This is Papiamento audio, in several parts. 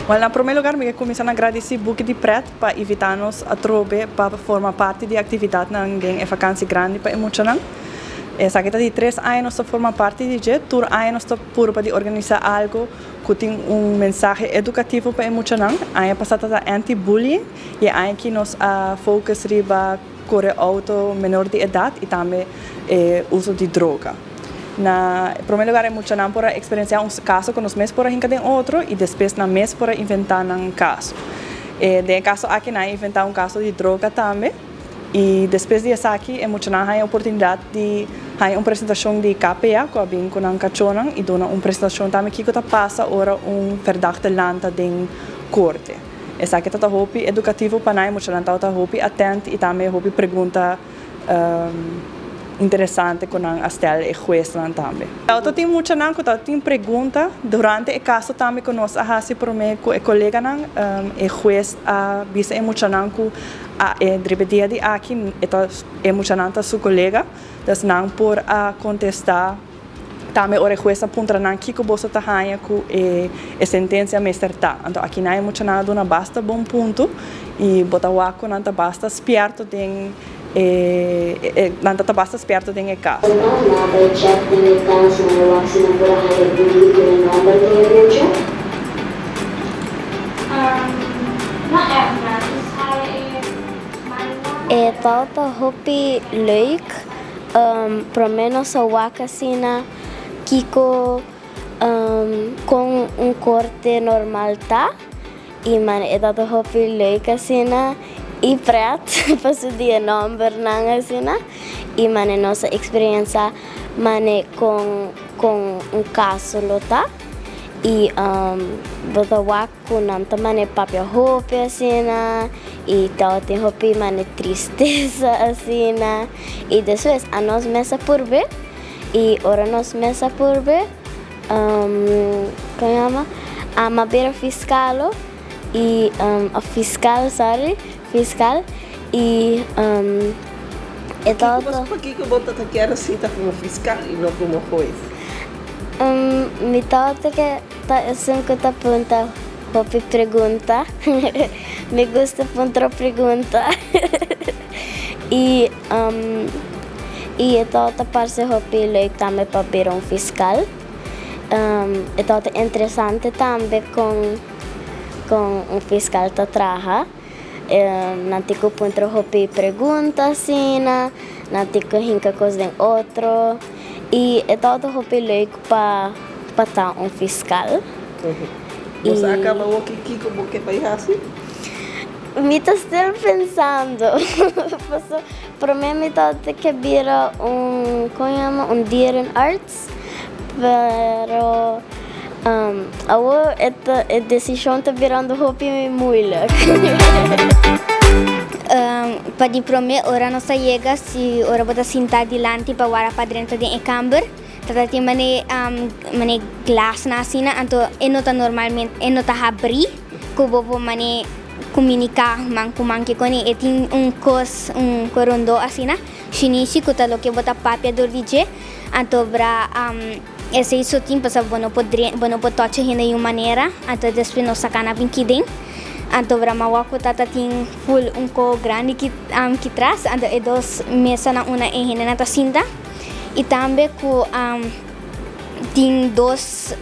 Well, na prome lugar mi ke cuminsa na gradici Buki di Pret pa invita nos atrobe pa forma parti di actividadnan den e vakantie grandi pa e muchanan. Esaki ta di tres aña nos ta forma parti di dje. Tur aña nos ta purba di organisa algo cu tin un mensahe educativo pa e muchanan. Aña pasa ta ta anti-bullying y e aña aki nos a focus riba Kore outo menor di edat i tambe e uso di droga. Na prome lugar e muchanan por a eksperensiá un kaso ku nos mes por a hinka den otro i despues nan mes por a inventá nan kaso. Den e kaso aki nan a inventá un kaso di droga tambe i despues di esaki e muchanan haña oportunidat di haña un presentashon di KPA ku a bin ku nan kachónan i duna un presentashon tambe kiko ta pasa ora un verdachte lanta den korte. Esaki ta ta hopi edukativo pa nan, e muchanan tabata hopi atent i tambe hopi pregunta interesante ku nan a stel e huesnan tambe. Tabata tin muchanan ku tabata tin pregunta durante e kaso tambe ku nos a hasi prome ku e koleganan, e hues a bisa e muchanan ku a e riba e dia di aki e ta e muchanan ta su kolega, dus nan por a kontesta. Tambe ora e hues a puntra nan kiko boso ta haña ku e e sentensia mester ta. Anto akinan e muchanan a duna basta bon punto i bo ta wak ku nan ta basta spierto den e e nan ta ta basta spierto den e kaso. Ora nan a bai chèk den e kas nan a wak si nan por a haña buki ku e nòmber di e mucha. E tabata hopi leuk. Promé nos a wak asina kiko kon un korte normal ta i man e tabata hopi leuk asina i pret pasobra di e nòmbernan asina i mane nos a eksperensa mane kon kon un kaso lo ta i bo ta wak Ku nan ta mane papia hopi asina i tabatin hopi mane tristesa asina. I despues anos mes a purbe i ora nos mes a purbe kon yama ama bira fiskalo i of fiskal sorry fiskal i e tabata. Pakiko bo ta ta kier a sinta komo fiskal i no komo hues? Mi tabata ke. Ta esun ku ta punta hopi pregunta. Mi gusta puntra pregunta. I i e tabata parse hopi leuk tambe pa bira un fiskal. E tabata interesante tambe kon kon un fiskal ta traha. Nan tin ku puntra hopi pregunta asina, nan tin ku hinka kos den otro i e tabata hopi leuk pa pa ta un fiskal. Bo sa kaba woki kiko bo ke bai hasi? Mi ta still pensando paso prome mi tabata ke bira un kon yama un dierenarts Pero awor e desishon ta birando hopi moeilijk. Pa di promé ora nos ta yega, si ora bo ta sintá dilanti pa wara pa drenta den e kamber, ta ta tin manera manera glasnan asina, anto e no ta normalmente e no ta habrí ku bo por manera kumuniká man ku man kiko ni e tin un kos un korondó asina. Shinishi ku ta loke bo ta papia dor di dje, anto bra esei so tin pasobra bo no por bo no por tocha hende di un manera, anto despues nos saka nan bin kiden, anto bra mawa ku tata tin ful un ko grandi ki ki tras, anto e dos mesanan una e hendenan ta sinta i tambe ku tin dos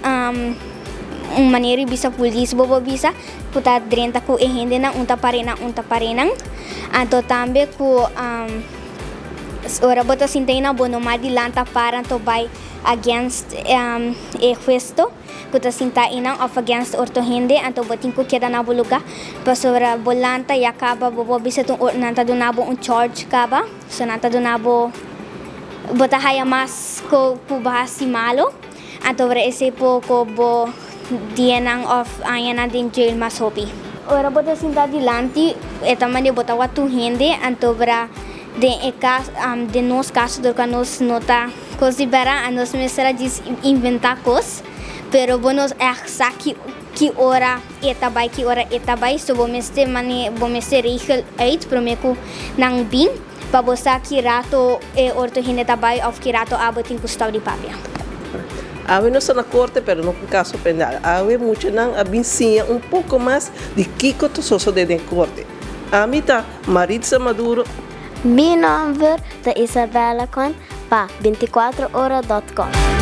un manera di bisa polis bo por bisa ku ta drenta ku e hendenan un ta parenan un ta parenan anto tambe ku ora bo ta sinta einan bo no mas di lanta para anto bai against e huesto ku ta sinta einan of against otro hende anto bo tin ku keda na bo luga pasobra bo lanta ya kaba bo por bisa tur nan ta duna bo un charge kaba so nan ta duna bo bo ta haya mas ku bo hasi malo. Anto ora esei poko bo dianan òf añanan den jail mas hopi. Ora bo ta sinta dilanti e ta manera bo ta wak tur hende, anto ora den e kas, den nos kaso dor ku anos no ta kos di bèrdat anos mester a djis inventá kos, pero bo no ègt sa ki ki ora e ta bai ki ora e ta bai, so bo mester mane bo mester regel uit promé ku nan bin. Pa bo sa ki rato e orto hende ta bai of ki rato abo tin ku stop di papia. Awe nos ta na korte pero no ku kaso penal. Awe muchanan a bin siña un poko mas di kiko ta sosodé den korte. Ami ta Maritza Maduro. Mi nòmber ta Isabella Con pa 24 ora dot com.